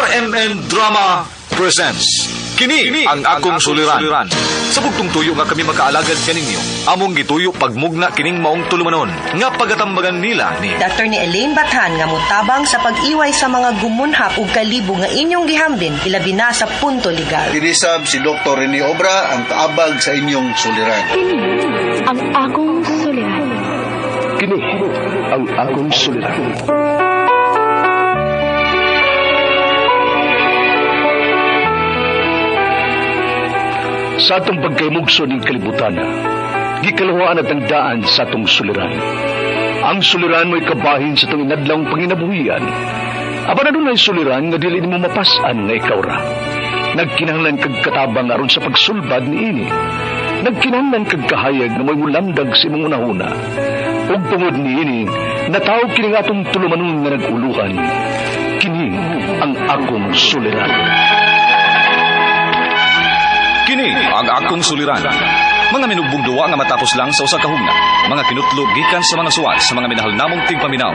RMN Drama presents Kini ang akong suliran. Sa bugtong tuyo nga kami makaalagad kaninyo, among gituyo pagmugna kining maong tulumanon nga pagatambagan nila ni Attorney Elaine Bathan nga mutabang sa pag-iway sa mga gumunhap ug kalibo nga inyong gihambin ilabi na sa punto legal. Kinisab si Dr. Rene Obra ang kaabag sa inyong suliran. Kini ang akong suliran. Kini ang akong suliran. Sa atong pagkaymugso ning kalibutan, gikaluhaan at ang daan sa atong suliran. Ang suliran mo'y kabahin sa atong inadlawng panginabuhian. Apan adunay suliran nga dili nimo mapas-an nga ikaw ra. Nagkinahanglan kag katabang aron sa pagsulbad niini. Nagkinahanglan kag kahayag nga mo'y mulamdag sa imong unahuna. Ug tungod niini, natawag kini nga atong tulumanon nga nag-uluhan. Kini ang akong suliran. Kini ang akong suliran. Mga minugbong duwa nga matapos lang sa usa ka hugna. Mga kinutlo gikan sa mga suwat sa mga minahal namong tigpaminaw.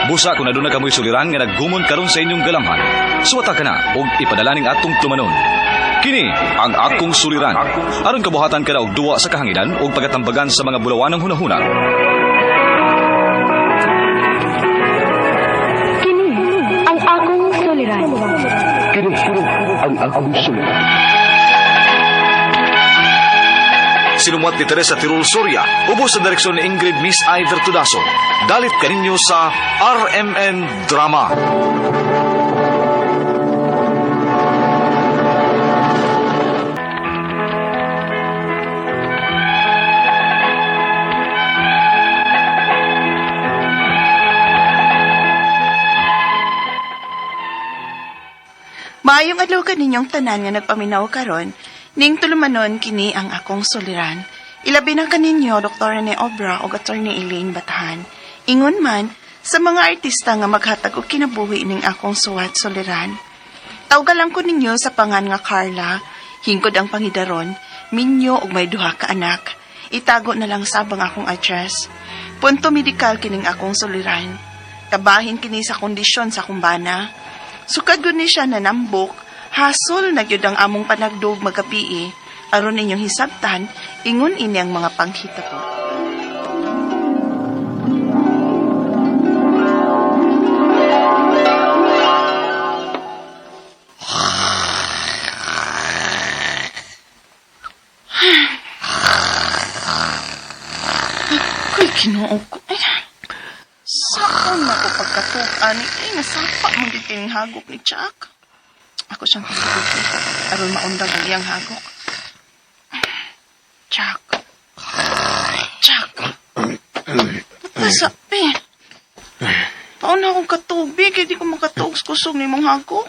Busa kung aduna kamoy suliran nga naggumon karon sa inyong galamhan. Suwata ka na og ipadala ning atong tulumanon. Kini ang akong suliran. Aron kabuhatan ka na og duwa sa kahanginan og pagatambagan sa mga bulawanang hunahuna. Kini ang akong suliran. Kini ang akong suliran. Sinumuat ni Teresa Tirul Soria, ubos sa direksyon ni Ingrid Miss I. Vertudaso. Dalit kaninyo sa RMN Drama. Maayong adlaw kaninyong tanan nga nagpaminaw karon, ning tulumanon kini ang akong suliran. Ilabi na kaninyo Dr. Rene Obra ug Attorney Elaine Batahan. Ingon man sa mga artista nga maghatag og kinabuhi ning akong suwat suliran. Tawga lang ko ninyo sa pangan nga Carla, hingkod ang pangidaron, minyo og may duha ka anak. Itago na lang sabang akong address. Punto medikal kining akong suliran. Kabahin kini sa kondisyon sa kumbana. Sukad gud ni siya nanambok, hasol na gyud ang among panagdog magapii. Aron inyong hisabtan, ingon ini ang mga panghitabo. Ako'y Ginoo ko. Ay, saan na ko pagkatukan? Ay, nasapa mo di kining hagok ni Chuck. Ako siyang hagok. Aron maundag ang iyang hagok. Chuck. Chuck. Nasapi. Pauna akong katubig. Hindi ko makatuog sa kusog ni mong hagok.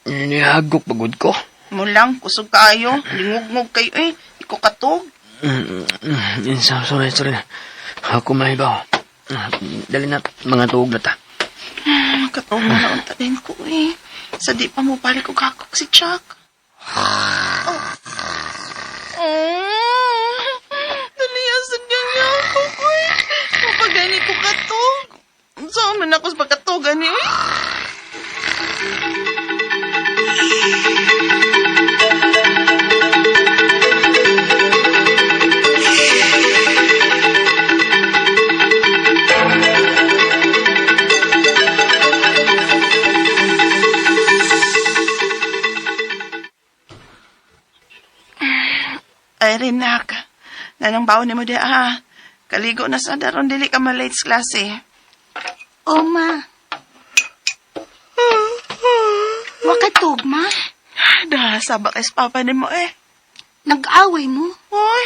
Nihagok pagod ko. Mulang, kusog kaayo. Lingugngog kayo eh. Di ko katog. Sorry, sorry. Ako mahibaw. Dali na, mga tuog na ta. Makatog na naunta din ko eh. Sa di pa mo balik og hagok si Chuck. Oh. Oh. Dali sa niyang hagok ko eh. Mapagani ko katog. Saan man ako sa pagkatog ani eh? Ay, Rinak. Nanang baon ni mo di ah. Kaligo na sa daron dili ka malate sa klase. O, ma. Wakatog, ma. Da, saba kay sa papa ni mo eh. Nag-away mo. Hoy,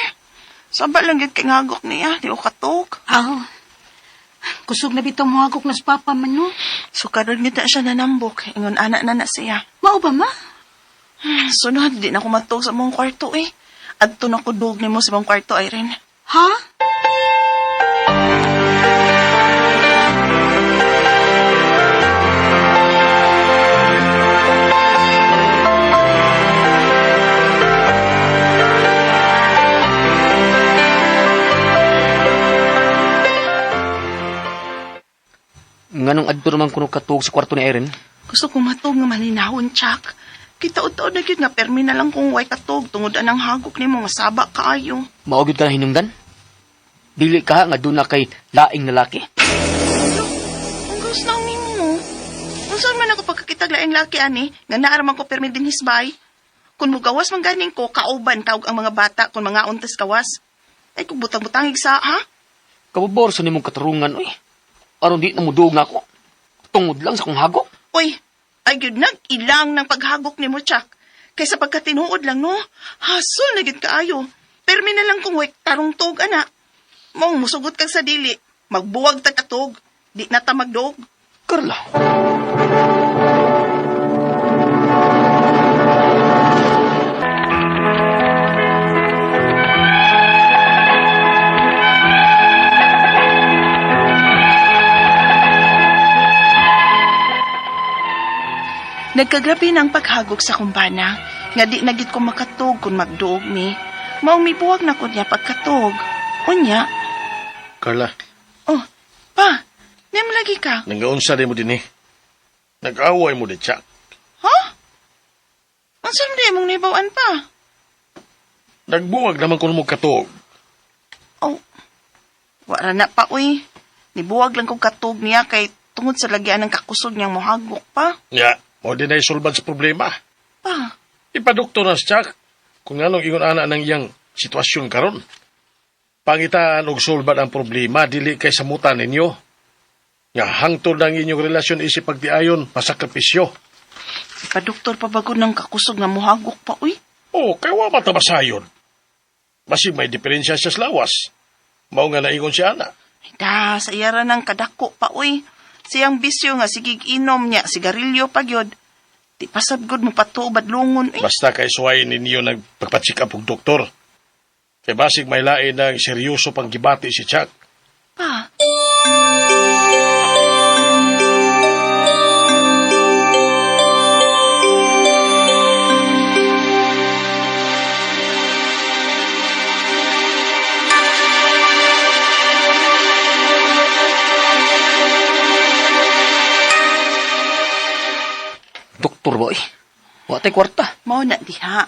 saba lang gyud kay ngagok niya, di ko katog. Aw. Kusog na bitaw mo hagok na sa papa man, no? So karon gyud na siya nanambok, ingon ana na na siya. Mao ba, ma? Sunod, di na ko matug sa mong kwarto eh. Adto na ko dug nimo sa mong kwarto, Irene. Ha? Nganong adto naman kuno katuog sa kwarto ni Erin? Gusto kong matug nga malinahon, Chuck. Kita taod na gyud nga permi na lang kung way katog tungod anang hagok nimo nga saba kaayo. Mao gyud ka na hinungdan? Dili ka nga doon na kay laing lalaki. Ang gawas na ang nimo. Unsa man ako pagkakitag laing laki ani nga naa man ko permi din hisbay. Kung mugawas man ganing ko kauban kaog ang mga bata kung mga untas kawas. Ay kung butang-butangig sa ha? Kababor sa nimong katarungan, oy. Aron di na muduog na ako. Tungod lang sa kong hagok. Uy, ay gyud nag ilang ng paghagok nimo, Chuck. Kaysa pagkatinuod lang no, hasol na gyud kaayo. Permi na lang kung way tarong tuog ana. Maong musugot kag sa dili, magbuwag ta katog, di na ta magduog. Carla. Nagkagrabe na ang paghagok sa kumbana, nga di na gid ko makatug kung magduog mi. Maong mibuwag na ko niya pagkatug. Unya, Carla, oh, pa, nem lagi ka. nanggaunsa din mo din eh. Nag-away mo di, Chuck. Ha? Unsa man di mong nibawan pa? Nagbuwag naman ko mo katuog. Oh, wala na pa, uy. Nibuwag lang kong katug niya kay tungod sa lagyan ng kakusog niyang mohagok pa. Ya, mo din na isulbad sa problema. Pa, Ipadoktor na si Chuck kung anong ingon ana ng iyang sitwasyon karon. Pangitaan og sulbad ang problema dili kay samutan ninyo. Nga hangtod ang inyong relasyon isip pagdiayon masakripisyo. ipadoktor pa bago ng kakusog nga mohagok pa, uy. Oh, kay wa matabasayon. Basig may diferensya siya sa lawas. Mao nga naingon siya ana. Ay, Da, sa iyara ng kadako pa, uy. Siyang bisyo nga sigig inom niya, sigarilyo pa gyud. Di pasab gud mo patuo badlungon, uy. Basta kay suway ninyo nagpagpatsik up og doktor. Kay basig may lain ng seryoso pang gibati si Chuck. Pa, Doktor ba, oy? Wa tay kwarta. mao na diha.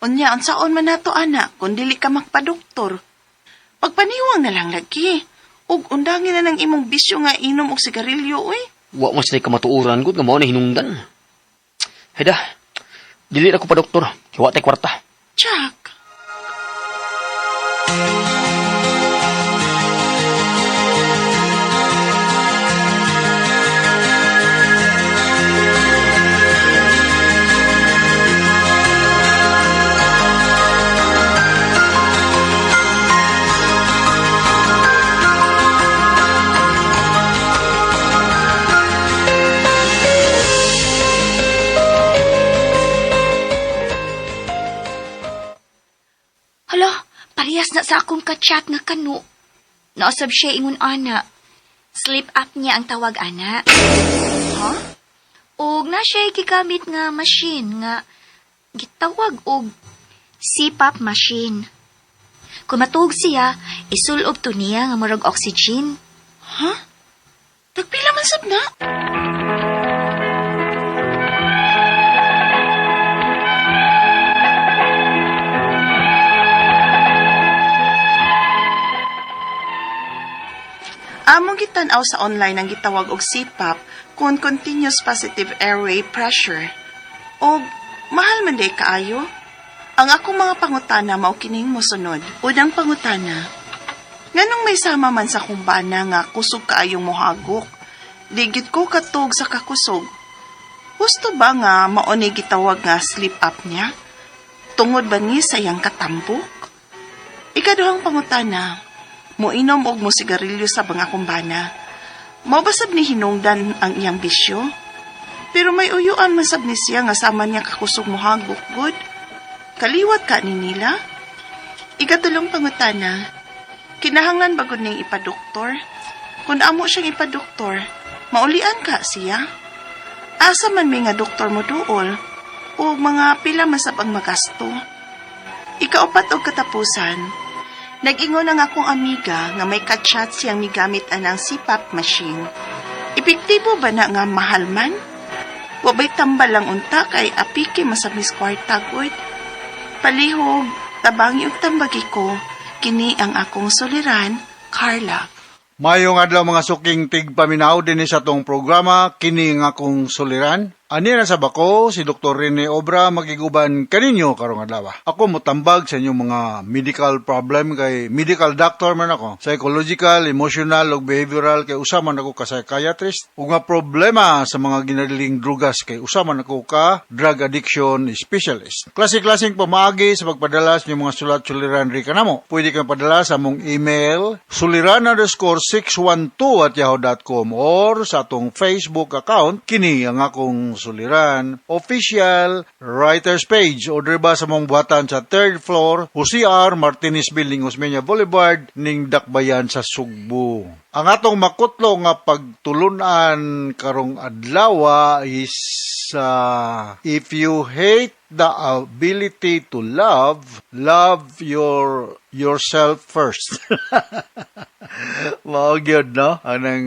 Unya, unsaon man nato ana, kung dili ka magpadoktor. Pagpaniwang na lang lagi. Ug undangin na ng imong bisyo nga inom og sigarilyo, uy. Wa man sila kamatuoran gud nga mao na hinungdan. Hayda. Dili na ko pa doktor. Kay wa tay kwarta. Chuck. Hala, parehas na sa akong kachat nga kanu. Nausab siya ingon ana. Sleep up niya ang tawag ana. Ha? Og na siya gigamit nga machine nga gitawag og CPAP machine. Kung matuog siya, isulob to niya nga murag oxygen. Ha? Tagpila man sab na? Among gitan-aw sa online ang gitawag og CPAP kon continuous positive airway pressure. Og mahal man day kaayo. Ang akong mga pangutana mao kining mosunod. Unang pangutana, nganong may sama man sa kumbana nga kusog kaayong mohagok. Digit ko katog sa kakusog. Husto ba nga mao ni gitawag nga sleep apnea? Tungod ba ni sa iyang katambok? Ikaduhang pangutana, moinom og mosigarilyo sa mga kumbana. Mao ba sab ni hinungdan ang iyang bisyo? Pero may uyuan man sab ni siya nga sama niya kakusog mohagok gud. Kaliwat ka ni nila? Ikatulong pangutana, kinahanglan ba gud ning ipadoktor? Kung amo siyang ipadoktor, maulian ka siya? Asa man may nga doktor mo duol, o mga pila masab ang magasto? Ikaupat og katapusan, nag-ingon ang akong amiga nga may kachat siyang migamit anang CPAP machine. Epektibo ba na nga mahal man? Wa ba'y tambal lang unta kay apike masabis kwarta gud? Palihog, tabangi og tambagi ko, kini ang akong suliran, Carla. Mayong adlaw, mga suking tigpaminaw, dinhi sa atong programa "Kini nga Akong Suliran". Ani na sa bako si Dr. Rene Obra, magiguban kaninyo karong adlaw. Ako motambag sa inyong mga medical problem kay medical doctor man ako. Psychological, emotional ug behavioral kay usa man ako ka psychiatrist. Ug nga problema sa mga ginadiling drugas kay usa man ako ka drug addiction specialist. Klase-klaseng pamaagi sa pagpadala sa inyong mga sulat suliran ri kanamo. Pwede kang padala sa among email suliran_612@yahoo.com or sa atong Facebook account, "Kini ang Akong Suliran Official Writers Page, o ba sa mong buhatan sa third floor, Jose R. Martinez Building, Osmeña Boulevard, ning Dakbayan sa Sugbo. Ang atong makutlo nga pagtulunan karong adlaw is if you hate the ability to love, love yourself first. Mao gyud, no? Anang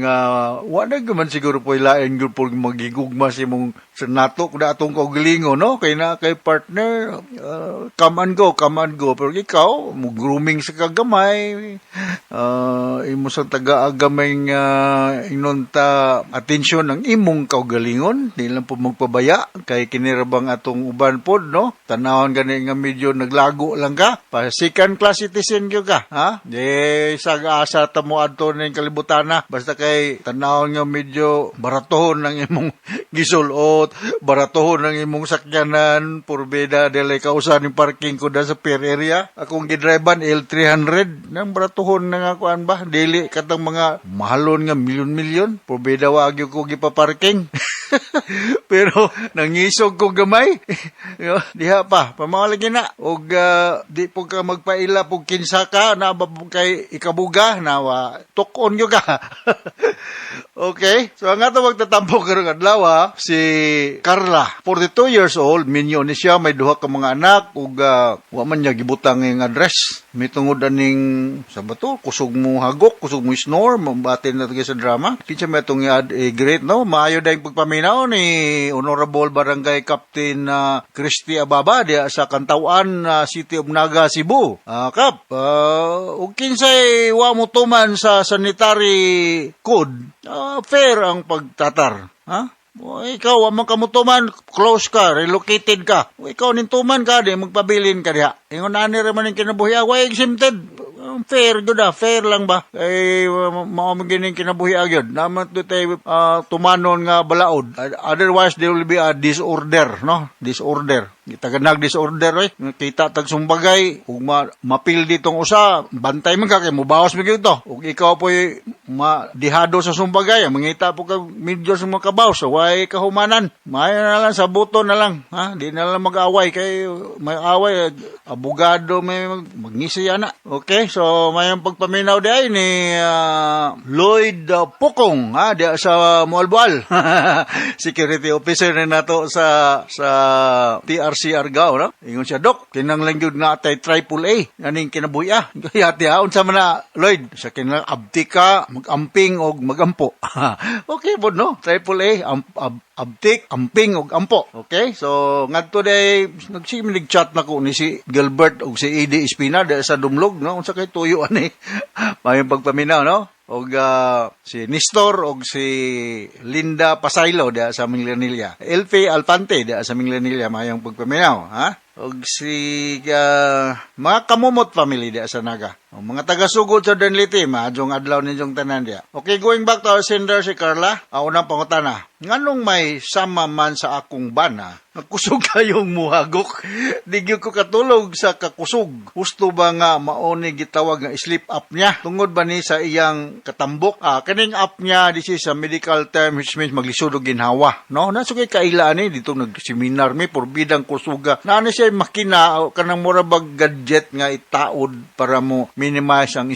wa na man siguro po lain gyud po magigugma sa imong sa nato kung atong kaugalingon, no? Kay na kay partner, come and go, come and go. Pero ikaw, mo grooming sa kagamay, imo sa taga-agamay nga ingnon ta atensyon ang imong kaugalingon, di lang po magpabaya kay kinirabang atong uban pod, no? Tanawon gani nga medyo naglago lang ka, pa second class citizen gyud ka, ha? Di sa asa ta mo adto ning kalibutan na basta kay tanawon nga medyo baratohon ang imong gisulot, baratohon ang imong sakyanan, purbeda dili kausa ning parking ko da sa pier area. Akong gidriban L300 nang baratohon na nga kuan ba, dili katang mga mahalon nga milyon-milyon, purbeda wa gyud ko gipa-parking. Pero nangisog ko gamay. Yo, diha pa, pamawalagi na. Og di po ka magpaila po kinsa ka, na ba po kay ikabuga, na wa, tukon yo ka. Okay? So ang ato magtatampo karong adlaw, si Carla, 42 years old, minyo ni siya, may duha ka mga anak ug wa man niya gibutang ng address. May tungod aning sa bato, kusog mo hagok, kusog mo snore, mabati na sa drama. Kinsa may itong eh, great, no? Maayo dayong pagpaminaw ni Honorable Barangay Captain Christy Ababa diya sa Cantawan, City of Naga, Cebu. Kap, ug kinsay wa mo tuman sa sanitary code, fair ang pagtatar. Ha? O, ikaw, wa man ka mutuman, close ka, relocated ka. O, ikaw, nintuman ka, di magpabilin ka diha. Ingon ani ra man ang kinabuhi, wa exempted. Fair gyud ah, fair lang ba? Kay mao man gining kinabuhi gyud. Naman to tay tumanon nga balaod. Otherwise there will be a disorder, no? Disorder. Taganag disorder oy. Kita tag sumbagay ug mapil ditong usa, bantay man ka kay mubawas man gyud to. Ug ikaw po'y ma dihado sa sumbagay, mangita po ka medyo sa mga kabaw, so way kahumanan. Maayo na lang sa buto na lang, ha? Di na lang mag-away kay may away abogado may magngisi ana. Okay, so may pagpaminaw di ay ni Lloyd Pukong, ha, di sa Moalboal. Security officer na nato sa TRC Argao, no? Ingon siya, "Dok, kinanglan gyud nga atay triple A aning kinabuhi ah." Kaya ti unsa man na, Lloyd? Sa kinang abtik ka, mag-amping og magampo. Okay po, no? Triple A, abtik, amping og ampo. Okay? So ngadto day nagsimig chat na ko ni si Gilbert og si Eddie Espina di sa Dumlog, no? Unsa kay tuyo ani? Mayong pagpaminaw, no? Og si Nestor og si Linda Pasaylo diha sa Minglanilla. Elfe Alfante diha sa Minglanilla, mayong pagpaminaw, ha? Og si mga Kamumot family diha sa Naga. O, mga taga-sugod sa Danliti, maadjong adlaw ninyong tanan diha. Okay, going back to our sender, si Carla, ang unang pangutana. Nganong may sama man sa akong bana, nagkusog kayong muhagok? Di gyud ko katulog sa kakusog. Husto ba nga mao ni gitawag nga sleep apnea? Tungod ba ni sa iyang katambok? Ah, kaning apnea, this is a medical term which means maglisod og ginhawa. No, nasa kay kaila ni dito nag-seminar mi porbidang kusuga. Naa ni siya makina o kanang mura bag gadget nga itaod para mo ma-minimize ang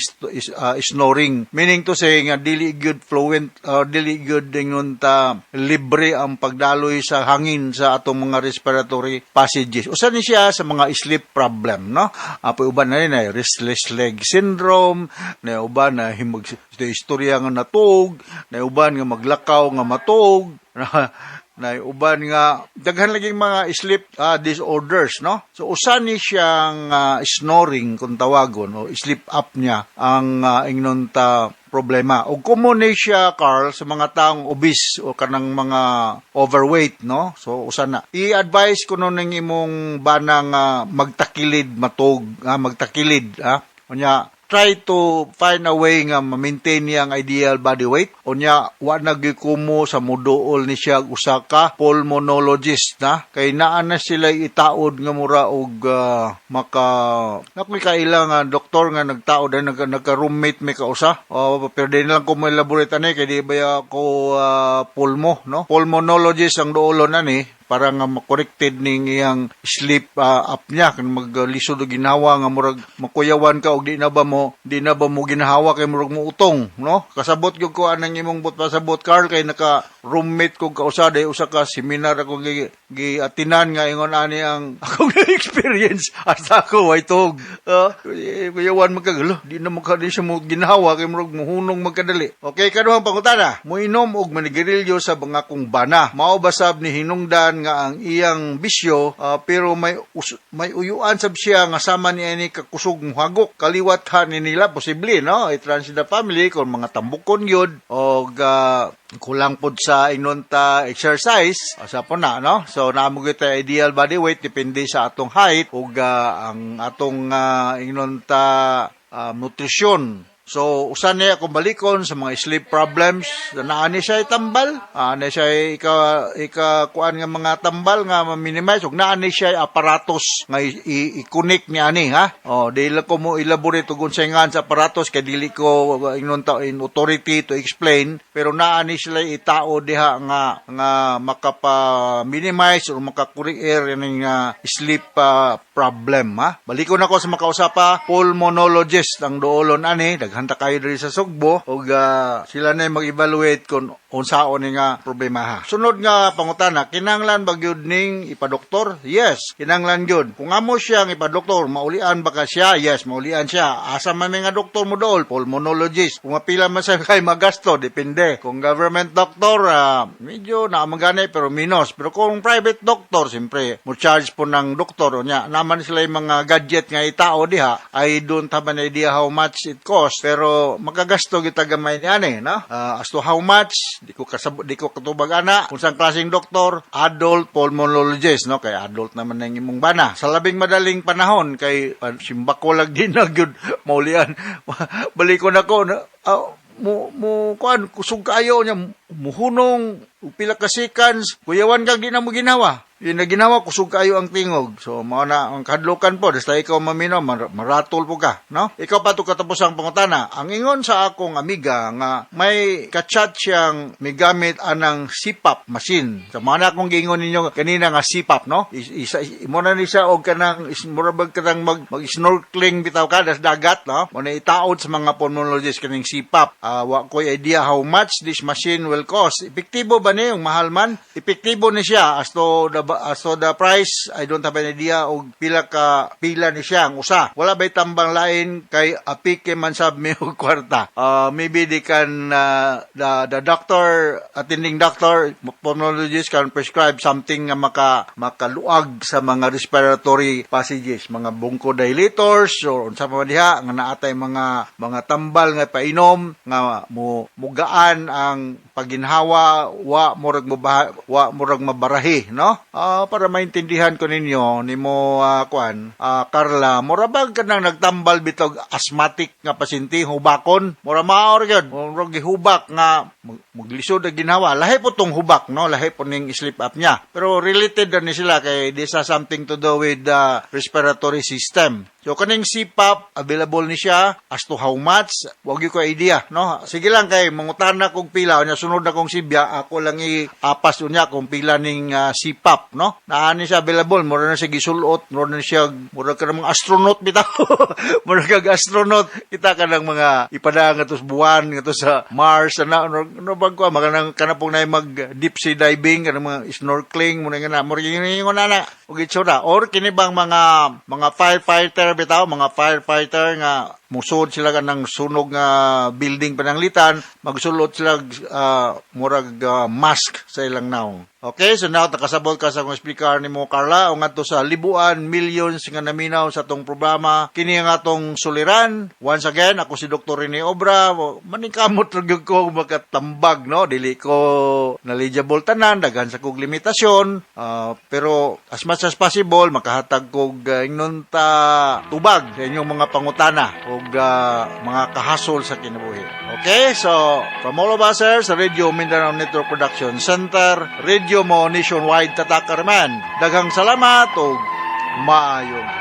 snoring. Meaning to say nga dili good fluent or dili good ingon ta libre ang pagdaloy sa hangin sa atong mga respiratory passages. Usa ni siya sa mga sleep problem, no? Apoy uban na rin ay restless leg syndrome, na uban na himag istorya nga natug, na uban nga maglakaw nga matug, na uban nga daghan laging mga sleep disorders, no? So usa ni siyang snoring kung tawagon o sleep apnea ang ingnon ta problema. Ug common ni siya, Carl, sa mga taong obese o kanang mga overweight, no? So usa na. I-advise ko no ning imong bana nga magtakilid matug, magtakilid, ha. Unya try to find a way nga ma-maintain niya ang ideal body weight. Unya, wa na gyud kumo sa muduol ni siya og usa ka pulmonologist na kay naa na sila itaod nga mura og maka nakoy kaila nga doktor nga nagtaod ay nagka-roommate may kausa. Oh, pero di na lang ko mo elaborate ani kay di ba ko pulmo, no? Pulmonologist ang duolon ani para nga ma-corrected ning iyang sleep apnea kan maglisod og ginhawa nga murag makuyawan ka og di na ba mo ginhawa kay murag mo utong, no? Kasabot gyud ko anang imong but pasabot, Carl, kay naka roommate ko kausa day usa ka seminar ako gi atinan nga ingon ani ang akong experience hasta ako way tug kuyawan magkagalo di na mo ka di siya mo ginhawa kay murag muhunong magkadali. Okay, kaduhang pangutana: moinom og manigarilyo sa mga akong bana, mao ba sab ni hinungdan nga ang iyang bisyo, pero may uyuan sab siya nga sama ni ani kakusog muhagok kaliwat ha ni nila? Posible, no? It runs in the family kung mga tambukon yun og kulang pod sa ingnon ta exercise sa po na, no? So naamo gyud tay ideal body weight depende sa atong height ug ang atong ingnon ta nutrisyon. So, usa niya kung balikon sa mga sleep problems, naa ni siya tambal, ani siya ika kuan nga mga tambal nga ma-minimize ug naa ni siya aparatos nga i-connect ni ani, ha. Oh, di lang ko mo elaborate ug unsay ngan sa aparatos kay dili ko ingnon ta in authority to explain, pero naa ni sila itao diha nga nga makapa-minimize or makakurikir ining sleep problem, ha. Balikon ako sa makausapa, pulmonologist ang duolon ani, daghan ta kayo diri sa Sugbo ug sila na mag-evaluate kung unsaon ni nga problema, ha. Sunod nga pangutana, kinahanglan ba gyud ning ipadoktor? Yes, kinahanglan gyud. Kung amo siyang ipadoktor, maulian ba ka siya? Yes, maulian siya. Asa man may nga doktor mo dool? Pulmonologist. Kung mapila man sa kay magasto, depende. Kung government doctor, medyo naamang pero minus. Pero kung private doctor, siyempre, mo charge po ng doktor. Unya, naman sila yung mga gadget nga itao diha, I don't have an idea how much it costs, pero makagasto kita gamay ni ani, no? As to how much, di ko kasabot, di ko katubag ana. Kung saan klaseng doktor, adult pulmonologist, no? Kay adult naman ang imong bana. Sa labing madaling panahon, kay simbako lang din na gyud maulian. Balikon ako, na, mo mo kuan kusog kaayo niya muhunong ug pila ka seconds kuyawan kag di na mo ginawa yun na ginawa kusog kaayo ang tingog. So mao na ang kahadlokan po, basta ikaw mamino maratol po ka, no? Ikaw pa to katapos ang pangutana. Ang ingon sa akong amiga nga may kachat siyang migamit anang CPAP machine. So mao na akong giingon ninyo kanina nga CPAP, no? Isa mo na ni siya og kanang mura bag kanang mag snorkeling bitaw ka das dagat, no? Mo na itaod sa mga pulmonologist kaning CPAP. Wa ko'y idea how much this machine will cost. Epektibo ba ni? Yung mahal man, epektibo ni siya. As to the price, I don't have an idea og pila ka pila ni siya ang usa. Wala bay tambang lain kay apike man sab mi og kwarta? Maybe they can the doctor, attending doctor, pulmonologist can prescribe something nga makaluag sa mga respiratory passages, mga bronchodilators or unsa pa man diha nga naatay mga tambal nga painom nga mo mugaan ang paginhawa, wa murag mo wa murag mabarahi, no? Para maintindihan ko ninyo nimo, kuan, Carla, mura bag kanang nagtambal bitog asthmatic nga pasyente, hubakon, mura mao ra gyud, murag gihubak nga maglisod ang ginhawa. Lahi po tong hubak, no? Lahi po ning sleep apnea, pero related na ni sila kay this has something to do with the respiratory system. So kaning CPAP available ni siya. As to how much, wag ko idea, no? Sige lang kay mangutana kog pila unya sunod na kong sibya, ako lang i-apas unya kung pila ning CPAP, no? Naa ni siya available, mura na siya gisulot, mura na siya, mura ka ng mga astronaut bitaw. Mura kag astronaut, kita ka ng mga ipadang ngadto sa buwan, ngadto sa Mars, ana no, no bag ko makanang kanapong na mag deep sea diving, kanang mga snorkeling, muna nga na, mura ingon na na og itsura or kini bang mga firefighter bitaw, mga firefighter nga musod sila kanang sunog nga building pananglitan, magsulot sila murag mask sa ilang naong. Okay, so now nakasabot ka sa akong speaker nimo, Carla, o ngadto sa libuan millions nga naminaw sa atong programa. Kini ang atong suliran. Once again, ako si Dr. Rene Obra. Maningkamot ra gyud ko makatambag, no? Dili ko knowledgeable tanan, daghan sa kog limitasyon. Pero as much as possible makahatag kog ingnon ta tubag sa inyong mga pangutana ug mga kahasol sa kinabuhi. Okay, so from all of us here sa Radio Mindanao Network Production Center, Radio mo nationwide tatak man. Daghang salamat ug maayong